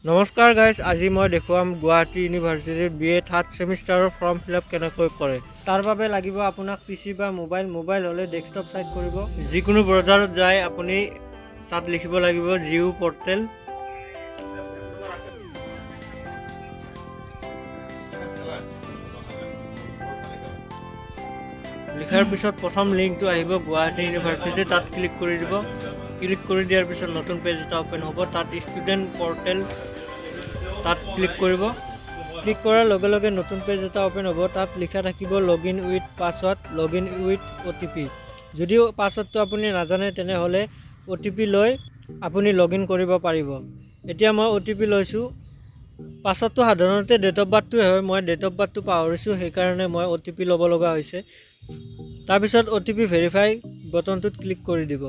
নমস্কাৰ গাইজ, আজি মই দেখুৱাম গুৱাহাটী ইউনিভাৰ্চিটিৰ বি এ থাৰ্ড ছেমিষ্টাৰৰ ফৰ্ম ফিল আপ কেনেকৈ কৰে। তাৰ বাবে লাগিব আপোনাক পি চি বা মোবাইল। মোবাইল হ'লে ডেস্কটপ চাইট কৰিব। যিকোনো ব্ৰাউজাৰত যাই আপুনি তাত লিখিব লাগিব জিইউ পৰ্টেল। লিখাৰ পিছত প্ৰথম লিংকটো আহিব গুৱাহাটী ইউনিভাৰ্চিটি, তাত ক্লিক কৰি দিব। ক্লিক কৰি দিয়াৰ পিছত নতুন পেজ এটা অ'পেন হ'ব। তাত ষ্টুডেণ্ট পৰ্টেল, তাত ক্লিক কৰিব। ক্লিক কৰাৰ লগে লগে নতুন পেজ এটা অ'পেন হ'ব। তাত লিখা থাকিব log in with password, log in with OTP। যদিও পাছৱৰ্ডটো আপুনি নাজানে, তেনেহ'লে অ' টি পি লৈ আপুনি লগ ইন কৰিব পাৰিব। এতিয়া মই অ' টি পি লৈছোঁ। পাছৱৰ্ডটো সাধাৰণতে ডেট অফ বাৰ্থটোৱে হয়। মই ডেট অফ বাৰ্থটো পাহৰিছোঁ, সেইকাৰণে মই অ' টি পি ল'ব লগা হৈছে। তাৰপিছত অ' টি পি ভেৰিফাই বটনটোত ক্লিক কৰি দিব।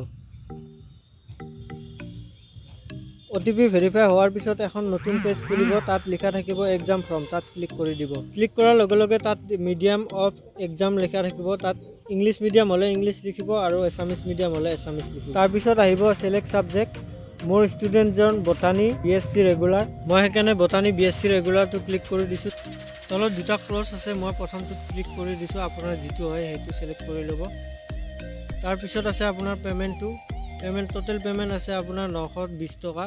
অ' টি পি ভেৰিফাই হোৱাৰ পিছত এখন নতুন পেজ খুলিব। তাত লিখা থাকিব এক্সাম ফৰ্ম, তাত ক্লিক কৰি দিব। ক্লিক কৰাৰ লগে লগে তাত মিডিয়াম অফ এক্সাম লিখা থাকিব। তাত ইংলিছ মিডিয়াম হ'লে ইংলিছ লিখিব আৰু এছামিছ মিডিয়াম হ'লে এছামিছ লিখিব। তাৰপিছত আহিব ছিলেক্ট ছাবজেক্ট। মোৰ ষ্টুডেণ্টজন botany B S C regular, মই সেইকাৰণে বটানী বি এছ চি ৰেগুলাৰটো ক্লিক কৰি দিছোঁ। তলত দুটা ক্ৰছ আছে, মই প্ৰথমটোত ক্লিক কৰি দিছোঁ। আপোনাৰ যিটো হয়, সেইটো ছিলেক্ট কৰি ল'ব। তাৰপিছত আছে আপোনাৰ পে'মেণ্টটো। টোটেল পে'মেণ্ট আছে আপোনাৰ 920 টকা।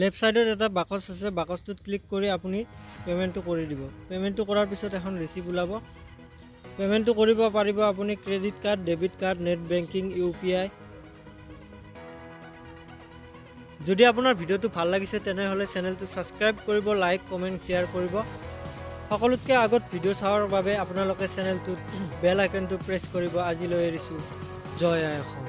লেফ্ট ছাইডত এটা বাকচ আছে, বাকচটোত ক্লিক কৰি আপুনি পে'মেণ্টটো কৰি দিব। পে'মেণ্টটো কৰাৰ পিছত এখন ৰিচিপ্ট ওলাব। পে'মেণ্টটো কৰিব পাৰিব আপুনি credit card, debit card, net banking, UPI। যদি আপোনাৰ ভিডিঅ'টো ভাল লাগিছে, তেনেহ'লে চেনেলটো ছাবস্ক্ৰাইব কৰিব, লাইক, কমেণ্ট, শ্বেয়াৰ কৰিব। সকলোতকৈ আগত ভিডিঅ' চোৱাৰ বাবে আপোনালোকে চেনেলটোত বেল আইকনটো প্ৰেছ কৰিব। আজিলৈ এৰিছোঁ। জয় আই অসম।